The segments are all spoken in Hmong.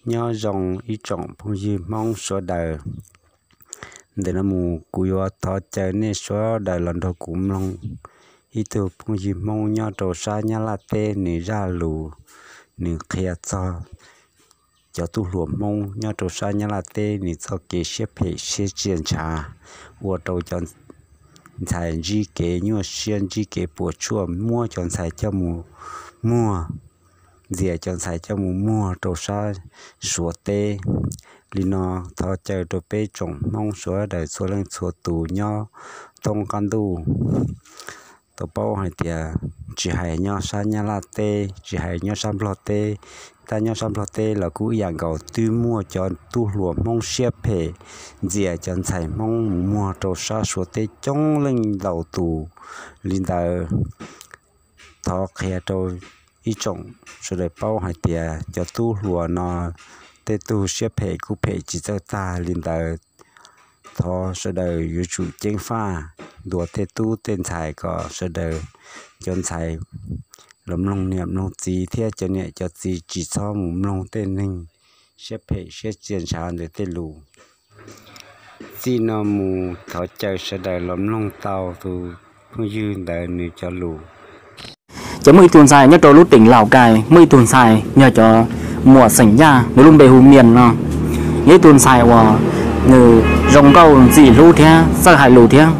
Nyob zoo ib tsoom phooj ywg Hmoob sawv daws. Ntawm no mus kuv yuav thov caw nej sawv daws los nrog kuv mloog ib tug phooj ywg Hmoob nyob rau sab Nyab Laj teb, nws zaj lus, nws qhia txog cov tub hluas Hmoob nyob rau sab Nyab Laj teb nws txoj kev siab phem siab txias ntshav, ua rau cov ntxhais ntsib kev nyuaj siab ntsib kev puas tsuaj, muab cov ntxhais coj mus muag, ntxias cov ntxhais coj mus muag rau sab Suav teb. Li no thov caw rau peb tsoom Hmoob sawv daws txhua leej txhua tus nyob thoob qab ntuj tau paub hais tias tsis hais nyob sab Nyab Laj teb, tsis hais nyob sab Nplog teb, tab nyob sab Nplog teb los kuj ib yam nkaus twb muaj cov tub hluas Hmoob siab phem ntxias cov ntxhais Hmoob mus muag rau sab Suav teb coob leej ntau tus. Li ntawd thov qhia rau ib tsoom sawv daws paub hais tias cov tub hluas no tej tug siab phem kuj phem tsis txawj tag. Li ntawd thov sawv daws yuav tsum ceev faj ntuas tej tub tej ntxhais kom sawv daws cov ntxhais los mloog niam mloog txiv thiab cov niam cov txiv tsis txhob mus mloog tej neeg siab phem siab txias ntshav ntawd tej lus. Txij no mus thov caw sawv daws los mloog tau tus phooj ywg ntawd nws cov lus. Ces muaj ib tug ntxhais nyob rau lub teem Laus Kais, muaj ib tug ntxhais yog cov muam xeem Yaj, nws lub npe hu Mias no. Yog ib tug ntxhais uas nws zoo nkauj ntxim hlub thiab txawj hais lus thiab.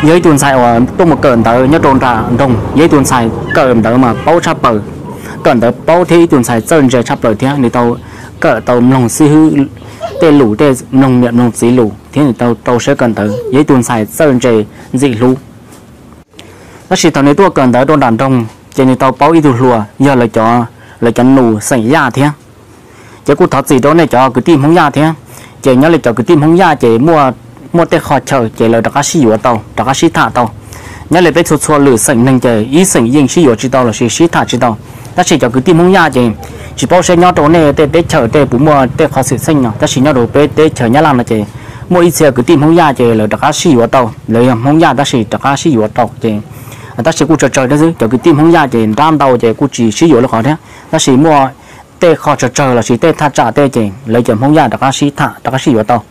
Yog ib tug ntxhais uas tuaj mus kawm ntawv nyob rau nram nroog, yog ib tug ntxhais kawm ntawv mas paub tshaj plaws, kawm ntawv paub thiab ib tug ntxhais txawj ntse tshaj plaws thiab nws tau kawm tau mloog xib hwb tej lus, tej mloog niam mloog txiv lus thiab nws tau rau siab kawm ntawv, yog ib tug ntxhais txawj ntse ntxim hlub. Tab sis thaum nws tuaj kawm ntawv rau nram nroog ces nws tau paub ib tug hluas yog lawv cov nus xeem Yaj thiab. Ces kuj thov txim rau nej cov kwv tij Hmoob Yaj thiab. Ces nyob li cov kwv tij Hmoob Yaj ces muaj tej qho chaw ces lawv rov qab sib yuav tau, rov qab sib tham tau. Nyob li peb txhua txhua lwm xeem neeg ces ib xeem yeej sib yuav tsis tau lossis sib tham tsis tau. Tab sis cov kwv tij Hmoob Yaj ces tsis paub saib nyob rau nej tej teb chaws tej puas muaj tej qhov xwm txheej no, tab sis nyob rau peb teb chaws Nyab Laj no ces muaj ib txhia kwv tij Hmoob Yaj ces lawv rov qab sib yuav tau, lawv yog Hmoob Yaj tab sis rov qab sib yuav tau ces, tab sis kuj tsawg tsawg thiab xwb, cov kwv tij Hmoob Yaj ces nrab ntau ces kuj tsis sib yuav li qhov thiab, tab sis muaj tej qhov tsawg tsawg lossis tej thaj tsam tej ces lawv cov Hmoob Yaj rov qab sib tham rov qab sib yuav tau.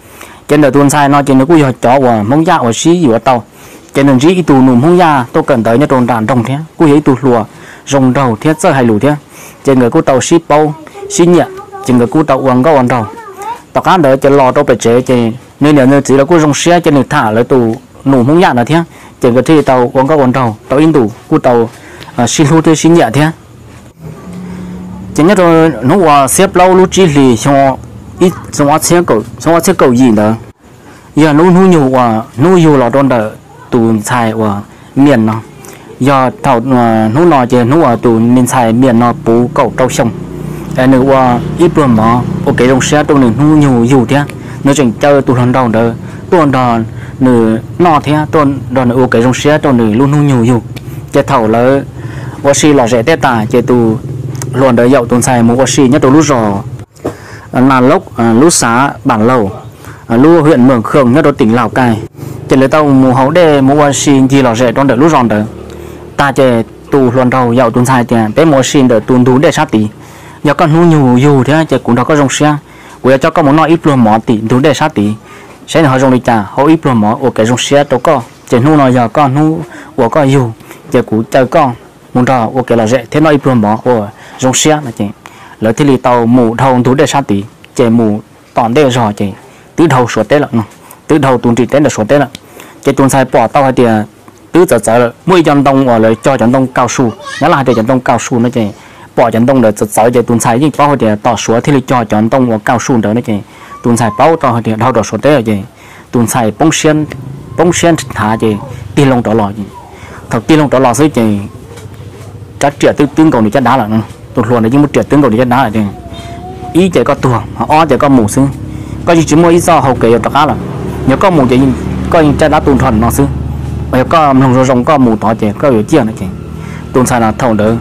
Ces ntawm tus ntxhais no ces nws kuj yog cov uas Hmoob Yaj uas sib yuav tau. Ces nws ntsib ib tug nus Hmoob Yaj tuaj kawm ntawv nyob rau nram nroog thiab kuj yog ib tug hluas zoo nraug thiab txawj hais lus thiab. Ces nkawd kuj tau sib paub sib nyiam, ces nkawd kuj tau ua nkauj ua nraug. Tom qab ntawd ces los rau pem tsev ces nws niam nws txiv los kuj zoo siab ces nws tham lawv tus nus Hmoob Yaj no thiab, ces nkawd thiaj li tau ua nkauj ua nraug tau ib ntus kuj tau sib hlub thiab sib nyiam thiab. Ces nyob rau hnub uas xiab plaub lub tsib hlis xyoo ob txhiab kaum yim ntawd, yog lub hnub nyoog uas hnub yug los rau ntawm tus ntxhais uas Mias no. Yog thaum hnub no ces hnub uas tus me ntxhais Mias no puv kaum rau xyoo, nws ua ib pluag mov ua kev zoo siab rau nws hnub nyoog yug thiab. Nws tseem caw tus hluas nraug ntawd tuaj nrog nws noj thiab tuaj nrog nws ua kev zoo siab rau nws lub hnub nyoog yug. Ces thaum lawv ua si lom zem tej tas ces tus hluas ntawd yaum tus ntxhais mus ua si nyob rau lub zos Na Loj, lub xav Pam Laus, lub hwm Mws Khoo nyob rau teem Laus Kais. Ces lawv tau mus haus dej mus ua si ncig lom zem rau ntawm lub zos ntawd. Tag ces tus hluas nraug yaum tus ntxhais tias peb mus ua si ntawm tus ntug dej sab tid. Yog koj hnub nyoog yug thiab ces kuv nrog koj zoo siab, kuv yuav coj koj mus noj ib pluag mov tim ntug dej sab tid, saib nws ho zoo li cas, haus ib pluag mov ua kev zoo siab rau koj. Ces hnub no yog koj hnub uas koj yug, ces kuv caw koj mus nrog ua kev lom zem thiab noj ib pluag mov ua zoo siab no ces lawv thiaj li tau mus dhau ntug dej sab tid ces mus tom ntej zog ces twb dhau Suav teb lawm, twb dhau tus nrim teb ntawm Suav teb lawm. Ces tus ntxhais pom tau hais tias twb txawv txawv lawm, muaj ib co ntoo uas lawv cog cov ntoo kaus su, Nyab Laj hais tias cov ntoo kaus su no ces pom cov ntoo ntawd txawv txawv ces tus ntxhais yeej paub hais tias tom Suav thiaj li cog cov ntoo uas kaus su ntawd no ces tus ntxhais paub tau hais tias dhau rau Suav teb lawm ces tus ntxhais poob siab, poob siab nthav ces tig loo rov los. Thaum tig loo rov los xwb ces rab riam twb twb nkaus nws caj dab lawm. Tus hluas ntawd yeej muab riam twb nkaus nws caj dab lawm tias, ib ces koj tuag, ob ces koj mus xwb, koj yeej tsis muaj ib txoj hau kev yuav rov qab lawm. Yog koj mus ces koj yeej caj dab tu nrho no xwb, yog koj mloog zoo zoo koj mus tod ces koj yuav ciaj no ces tus ntxhais no thaum ntawd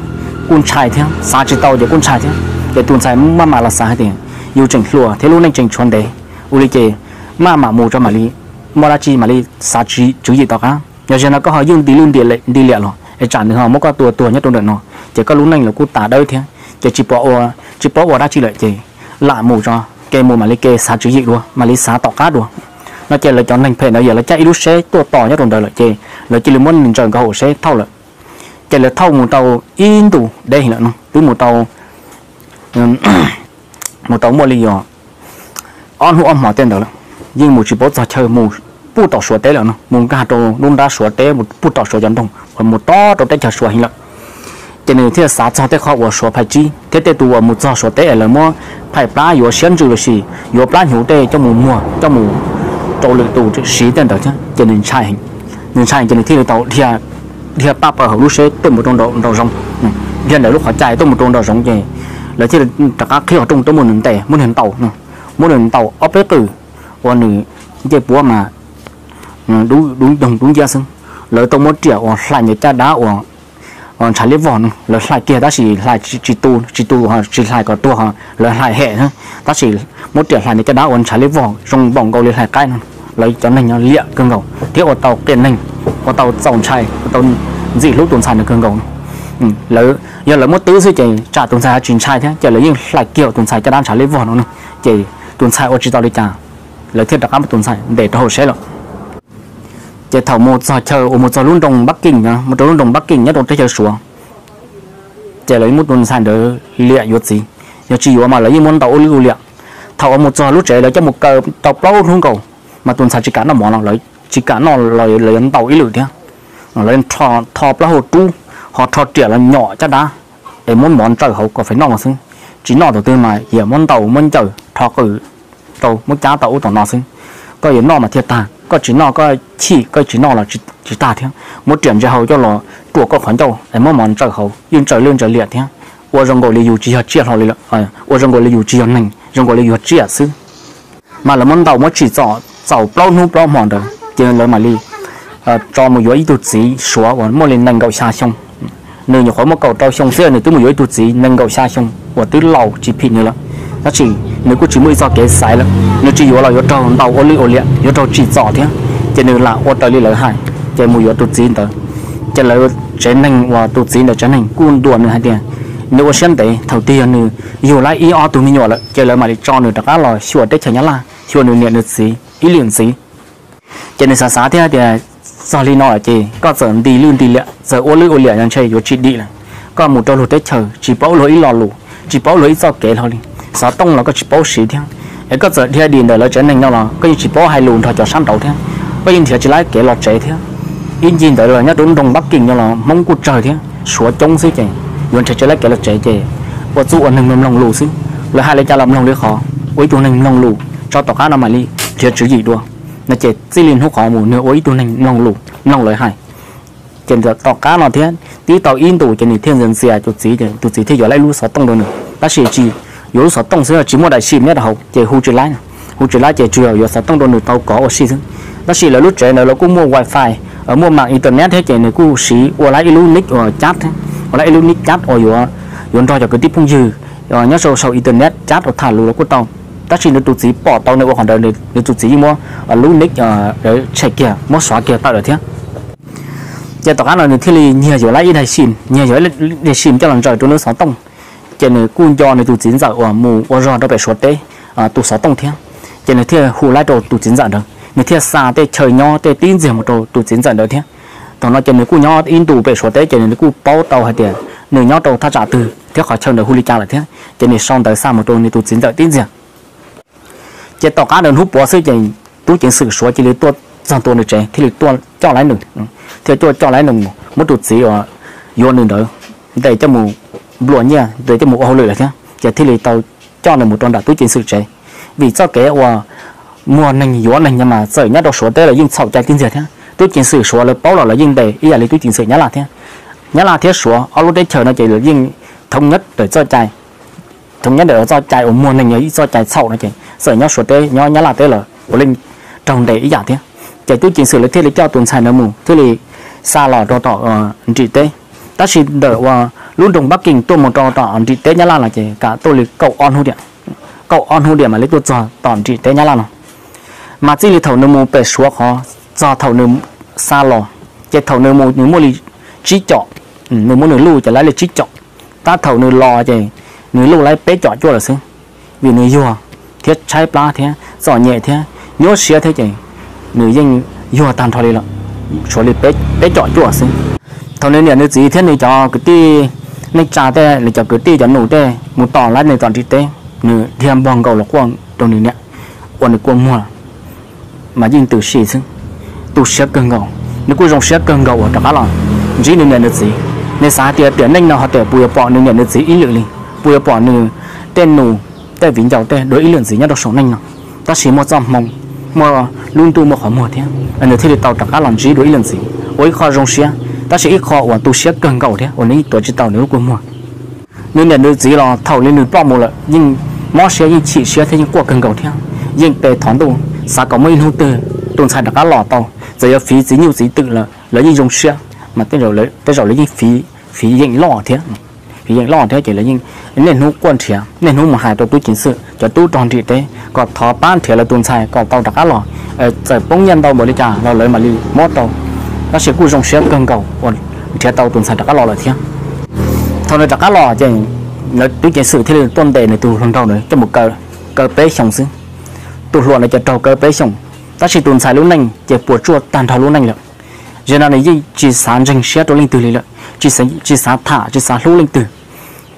kuj ntshai thiab, xav tsis tau ces kuj ntshai thiab. Ces tus ntxhais maj mam los xav hais tias yus tseem hluas thiab lub neej tseem tshuav ntev, ua li ces maj mam mus tso mam li muaj dab tsi mam li xav tswv yim tom qab. Yog zaum no koj ho ywj nti lwj nti liam los es tsam nws ho muab koj tua tuag nyob rau ntawm no, ces koj lub neej los kuj tas dawb thiab. Ces tsis pom ua, tsis paub ua dab tsi lawm ces lam mus tso, ke mus mam li ke xav tswv yim dua, mam li xav tom qab dua. No ces lawv cov neeg phem ntawd yog lawv caij ib lub tsheb tuaj tos nyob rau ntawd lawm ces lawv cia li muab nws ntsaws nkawd hauv tsheb thauj lawm. Ces lawv thauj mus rau ib ntus deb heev lawm no, twb mus rau mus tau muaj li yog ob hnub ob hmo tej ntawd lawm, yeej mus tsis paub txog chaw, mus puag tom Suav teb lawm no, mus nkag rau lub nrab Suav teb, mus puag tom Suav cov nroog uas mus tob rau teb chaws Suav heev lawm. Ces nws thiaj xav txog tej qhov uas Suav phais tsib thiab tej tus uas mus txog Suav teb es lawv muab phais plab yuav siab ntsws los sis yuav plab hnyuv tej coj mus muag coj mus rau lwm tus siv tej ntawd thiab ces nws ntshai heev. Nws ntshai ces nws thiaj li tau dhia paj paws hauv lub tsheb tuaj mus rau nraum zoov, dhia ntawm lub qhov cai tuaj mus rau nraum zoov ces lawv thiaj li rov qab qhib qhov rooj tuaj muab nws ntes, muab nws ntaus, muab nws ntaus ob peb qws uas nws ncej puab mas dub nciab xwb. Lawv tau muab riam uas hlais nws caj dab uas ntshav liab vog no, lawv hlais kiag tab sis hlais tsis tu, tsis tu, tsis hlais kom tuag, lawv hlais hem, tab sis muab riam hlais nws caj dab uas ntshav liab vog zoo npaum nkaus li hlais qaib no. Lawv cov neeg no liam kawg nkaus thiab ua tau qias neeg, ua tau txaus ntshai, ua tau ntxim hlub tus ntxhais ntawd kawg nkaus. Lawv, yog lawv muab twb xwb ces tsam tus ntxhais ho tsis ntshai thiab ces lawv yeej hlais kiag tus ntxhais caj dab ntshav liab vog no, ces tus ntxhais ua tsis tau li cas, lawv thiaj rov qab muab tus ntxhais ntes rau hauv tsheb lawm. Ces thaum mus txog chaw uas mus txog lub nroog Npab Keej, mus rau lub nroog Npab Keej nyob rau teb chaws Suav, ces lawv muab tus ntxhais ntawd liam yuav txiv. Yog tsis yuav mas lawv yeej muab ntaus ua lwj ua liam. Thaum uas mus txog lub tsev lawv coj mus kaw tau plaub hnub nkaus, mas tus ntxhais tsis kam noj mov los lawv tsis kam noj los lawv yuav ntaus ib lwm thiab. Lawv tho plaub hau rub, ho rho riam los nyom caj dab es muab mov ntsaws hauv kom feem noj no xwb. Tsis noj thaum twg mas yam muab ntaus muab ncaws rho qws rau muab cab tau ub tom no xwb. Koj yuav noj mas thiaj tag, koj tsis noj koj chim koj tsis noj los tsis tag thiab. Muab riam ntse hau coj los ruam koj qhov ncauj es muab mov ntsaws hauv yeej ntsaws lwj ntsaws liam thiab. Ua zoo nkaus li yus tsis yog tsiaj hlo li lawm, ua zoo nkaus li yus tsis yog neeg, zoo nkaus li yus yog tsiaj xwb. Mas lawv muab ntaus muab tsim txom txaus plaub hnub plaub hmo ntawd ces lawv mam li tso mus yuav ib tug txiv Suav uas muaj li nees nkaum xya xyoo. Nws nyuam qhuav muaj kaum rau xyoo xwb nws twb mus yuav ib tug txiv nees nkaum xya xyoo uas twb laus tsis phim nws lawm. Tab sis nws kuj tsis muaj ib txoj kev xaiv lawm, nws tsis yuav los yuav raug ntaus ua lwj ua liam, yuav raug tsim txom thiab. Ces nws lam ua raws li lawv hais, ces mus yuav tus txiv ntawd. Ces lawv tsev neeg uas tus txiv ntawd tsev neeg kuj ntuas nws hais tias nws ua siab ntev, thaum twg yog nws yug lawm ib ob tug me nyuam lawm ces lawv mam li tso nws rov qab los xyuas teb chaws Nyab Laj, xyuas nws niam nws txiv ib lwm ntxiv. Ces nws xav xav thiab tias txog li no lawm ces koj txawm nti lwj nti liam, txawm ua lwj ua liam los ntshe yuav tsis dim lawm. Koj mus rau luag teb chaws tsis paub luag ib lo lus, tsis paub luag ib txoj kev hlo li, xov tooj los koj tsis paub siv thiab. Es koj txawm dhia dim ntawm lawv tsev neeg no los koj yeej tsis paub hais lus nrog cov sab nraud thiab. Koj yeej nrhiav tsis laib kev los tsev thiab. Ib ncig ntawd los nyob rau nroog Npab Keej no los Hmoob kuj tsawg thiab, Suav coob xwb ces yuav nrhiav tsis laib kev los tsev ces ua txuj ua neeg mloog mloog lus xwb. Lawv hais li cas los mloog li qhov, ua ib tug neeg mloog lus tso, tom qab no mam li nrhiav tswv yim dua. No ces txij li hnub qhov mus nws ua ib tug neeg mloog lus, mloog lawv hais. Ces tom qab no thiab tib tau ib ntus ces nws thiaj ntxias ntxias tus txiv, ces tus txiv thiaj yuav lawv ib lub xov tooj rau nws. Tab sis tsis yuav lub xov tooj xwb, tsis muaj daim sim nyob rau hauv ces hu tsis laib, hu tsis laib ces tsuas yog yuav xov tooj rau nws tau kov ua si xwb. Tab sis lawv lub tsev ntawd los kuj muaj wifi, muaj mam internet thiab ces nws kuj siv ua lawv ib lub nick uas cab, ua lawv ib lub nick cab uas yuav nrog cov kwv tij phooj ywg nyob sau sau internet cab ua tham lus los kuj tau. Tab sis nws tus txiv pom tau nws ua qhov ntawd, nws tus txiv yeej muab lub nick tshem kiag, muab xóa kiag tawm lawm thiab. Ces tom qab no nws thiaj li nyiag yuav lawv ib daim sim, nyiag yuav ib daim sim coj los ntsaws rau nws xov tooj. Ces nws kuj nco nws tus txiv ntxawm uas mus ua zog rau pem Suav teb tus xov tooj thiab. Ces nws thiaj hu lawv rau tus txiv ntxawm ntawd, nws thiaj xa tej chaw nyob tej tib ntxiag mus rau tus txiv ntxawm ntawd thiab. Thaum no ces nws kuj nyob ib ntus pem Suav teb ces nws kuj paub tau hais tias nws nyob rau thaj tsam twg thiab qhov chaw ntawd hu li cas lawm thiab. Ces nws sau ntawv xa mus rau nws tus txiv ntxawm tib ntxiag. Ces tom qab ntawd hnub puav xwb ces tub ceev xwm Suav cia li tuaj txog ntua nws tsev thiaj li tuaj coj lawv nws, thiaj tuaj coj lawv nws mus muab tus txiv uas yuav nws ntawd ntes coj mus nplua nyiaj, ntes coj mus ua hauj lwm lawm thiab. Ces thiaj li tau coj nws mus rau nram tub ceev xwm tsev. Vim txoj kev uas muag neeg yuav neeg no mas txawm nyob rau Suav teb los yeej txhaum cai tib ntxiag thiab. Tub ceev xwm Suav lawv paub los lawv yeej ntes ib yam li tub ceev xwm Nyab Laj thiab. Nyab Laj thiab Suav ob lub teb chaws no ces lawv yeej thoob nyob tawm txoj cai, thoob nyob tawm txoj cai uas muag neeg yog ib txoj cai txhaum no ces txawm nyob Suav teb nyob Nyab Laj teb los puav leej raug ntes ib yam thiab. Ces tub ceev xwm lawv thiaj li coj tus ntxhais ntawd mus thiaj li xa los rau tom nrim teb. Tab sis ntawm uas lub nroog Npab Kees tuaj mus rau tom nrim teb Nyab Laj no ces kam tuaj li kaum ob hnub diam, kaum ob hnub diam mam li tuaj txog tom nrim teb Nyab Laj no. Mas txij li thaum nws mus pem Suav qhov txog thaum nws xa los, ces thaum nws mus nws muaj li tsib com, nws muab nws luj ces lawv li tsib com, tab thaum nws los ces nws luj lawv peb com cuaj lawm xwb. vim nws yuag thiab tshaib plab thiab txom nyem thiab nyuaj siab thiab ces nws yeej yuag tag nrho li lawm, tshuav li peb com cuaj xwb. Thaum nws niam nws txiv thiab nws cov kwv tij neej tsa tej, nws cov kwv tij cov nus tej mus tos lawv nws tom ntiv teb, nws dhia npog nkaus los quaj rau nws niam uas nws kua muag mas yeej ntws si xwb. Tu siab kawg nkaus, nws kuj zoo siab kawg nkaus uas rov qab los ntsib nws niam nws txiv. Nws xav hais tias tiam neej no ho tias puas yuav pom nws niam nws txiv ib lwm li, puas yuav pom nws tej nus tej viv ncaus tej dua ib lwm ntxiv nyob rau saum neej no. Tab sis muaj txoj hmoo, muaj lub ntuj muaj qhov muag thiab nws thiaj li tau rov qab los ntsib dua ib lwm ntxiv, ua ib qho zoo siab tab sis ib qho uas tu siab kawg nkaus thiab uas nws yeej tuav tsis tau nws lub kua muag. Nws niam nws txiv los thaum li nws ploj mus lawm yeej mob siab yeej chim siab thiab yeej quaj kawg nkaus thiab yeej pe thov ntuj xav kom muaj ib hnub twg tus ntxhais rov qab los tau, txawm yuav fiv txiv nyuj txiv twm lawm lawv yeej zoo siab, mas tej zaum lawv yeej fiv yeem loj thiab, fiv yeem loj thiab ces lawv yeej niaj hnub quaj nrhiav niaj hnub mus hais rau tub ceev xwm cov tub rog nrim teb kom thov pab nrhiav lawv tus ntxhais kom tau rov qab los, txawm poob nyiaj ntau npaum li cas los lawv mam li muab rau. Tab sis kuj zoo siab kawg nkaus uas nrhiav tau tus ntxhais rov qab los lawm thiab. Thaum nws rov qab los ces lawv tub ceev xwm thiaj li tuaj ntes nws tus hluas nraug ntawd coj mus kaw, kaw peb xyoos xwb. Tus hluas ntawd ces raug kaw peb xyoos, tab sis tus ntxhais lub neej ces puas tsuaj tag nrho lub neej lawm. Zaum no nws yeej tsis xav ntseeg siab rau leej twg li lawm, tsis xav tham tsis xav hlub leej twg,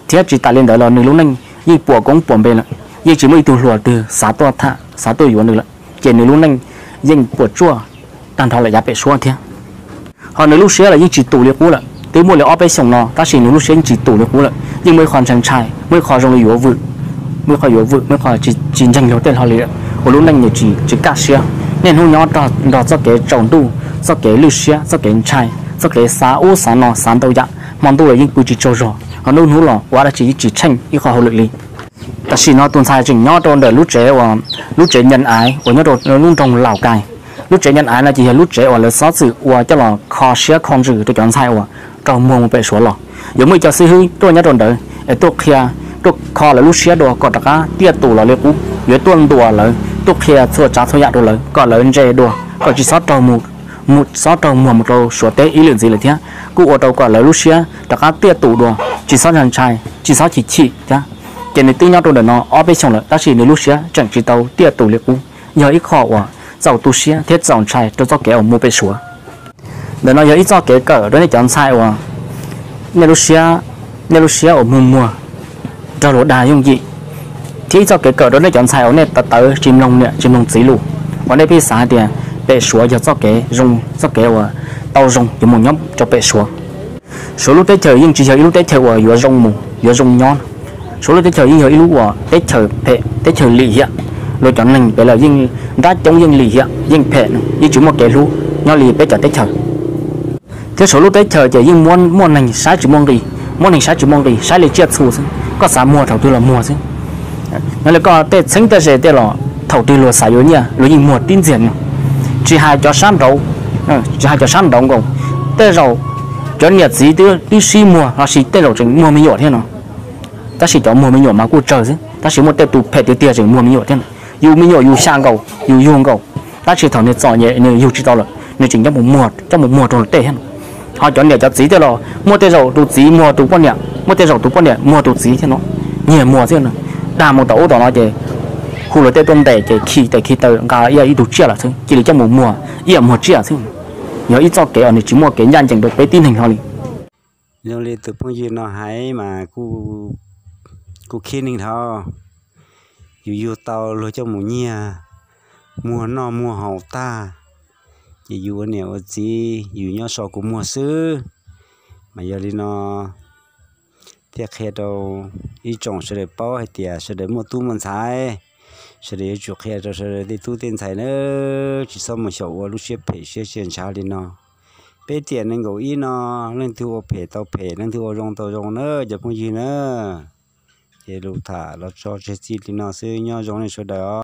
thiab tsis tas li ntawd los nws lub neej yeej puas koob puas npe lawm, yeej tsis muaj ib tug hluas twg xav tuaj tham xav tuaj yuav nws lawm, ces nws lub neej yeej puas tsuaj tag nrho lawm yav pem suab thiab. Ho nws lub siab los yeej tsis tus li qub lawm, twb muaj li ob peb xyoos no tab sis nws lub siab yeej tsis tus li qub lawm, yeej muaj ib qho ntshai ntshai, muaj ib qho zoo li yuav vwm, muaj ib qho yuav vwm, muaj ib qho tsis ntseeg luag tej hlo li lawm, ua lub neej nws tsis kaj siab, niaj hnub nyob nrog txoj kev tsaus ntuj, txoj kev lwj siab, txoj kev ntshai, txoj kev xav ub xav no xav ntau yam, hmo ntuj los yeej pw tsis tsaug zog, ho nruab hnub los ua dab tsi yeej tsis tsheej ib qho hauj lwm li. Tam sim no tus ntxhais tseem nyob rau ntawm lub tsev uas, lub tsev nyan aiv uas nyob rau lub nroog Laus Kais. Lub tsev nyan aiv no ces yog lub tsev uas lawv xob txwm ua coj los kho siab kho ntsws rau cov ntxhais uas raug muag mus pem suav los. Yuav muaj ib co xib hwb tuaj nyob rau ntawd es tuaj qhia, tuaj kho lawv lub siab dua kom rov qab tiaj tus los li qub, yuav tuaj ntuas lawv, tuaj qhia txhua tsav txhua yam rau lawv kom lawv ntse dua, kom tsis xob raug mus, xob raug muag mus rau suav teb ib lwm ntxiv lawm thiab kuj ua rau kom lawv lub siab rov qab tiaj tus dua, tsis xob ntshai ntshai, tsis xob chim chim thiab. Ces nws twb nyob rau ntawm no ob peb xyoos lawm tab sis nws lub siab tseem tsis tau tiaj tus li qub, yog ib qho uas txaus tu siab thiab txaus ntshai rau txoj kev uas mus pem suav. Ntawm no yog ib txoj kev kawm rau nej cov ntxhais uas, nej lub siab, nej lub siab uas muag muag nrog luag dag yooj yim, thiab ib txoj kev kawm rau nej cov ntxhais uas nej tawv tawv tsis mloog niam tsis mloog txiv lus, uas nej pheej xav hais tias pem suav yog txoj kev zoo, txoj kev uas tau zoo yuav mus nyob rau pem suav. Suav lub teb chaws yeej tsis yog ib lub teb chaws uas yuav zoo mus yuav zoo nyob. Suav lub teb chaws yeej yog ib lub uas teb chaws phem teb chaws lim hiam. Luag cov neeg pem lawm yeej nrab coob yeej lim hiam yeej phem, yeej tsis muaj kev hlub nyob li peb cov teb chaws. Thiab suav lub teb chaws ces yeej muaj neeg saib tsis muaj nqis, muaj neeg saib tsis muaj nqis, saib li tsiaj txhu xwb, koj xav muag thaum twg los muag xwb. Nyob li koj tej txheeb tej ze tej los thaum twg luag xav yuav nyiaj luag yeej muag tib ntxiag no. Tsis hais cov sab nraud, tsis hais cov sab nraud nkaus, tej zaum cov niam txiv twb sib muag los sis tej zaum tseem muag me nyuam thiab no. Tab sis cov muag me nyuam mas kuj tsawg xwb, tab sis muaj tej tus phem tiag tiag tseem muag me nyuam thiab no. Yug me nyuam yug xya nkaus yug yug nkaus, tab sis thaum nws txom nyem nws yug tsis tau lawm nws tseem coj mus muag rau luag tej thiab no. Ho cov niam cov txiv tej los muaj tej zaum tus txiv muag tus poj niam, muaj tej zaum tus poj niam muag tus txiv thiab no. Nyiag muag xwb no. Dag mus tom ub tom no ces hu luag tej tuaj ntes ces khi tes khi taw nqa ib tug tsiaj lawm xwb cia li coj mus muag ib yam muag tsiaj xwb. Yog ib txoj kev uas nws tsis muaj kev ncaj ncees rau peb tib neeg hlo li. Zoo li tus phooj ywg no hais mas kuj khib neeg dhau, yus yug tau luag coj mus nyiag, muag noj muag haus tag, ces yus ua niam ua txiv yus nyob so kua muag xwb. Mas yog li no thiaj qhia rau ib tsoom sawv daws paub hais tias sawv daws muaj tub muaj ntxhais, sawv daws yuav tsum qhia rau sawv daws tej tub tej ntxhais na, tsis txhob mus xyaum ua lub siab phem siab ntshai li no. Peb tiam nees nkaum ib no, leej twg ua phem tau phem, leej twg ua zoo tau zoo na cov phooj ywg na. Ces lus tham los tso tseg txij li no xwb, nyob zoo nej sawv daws.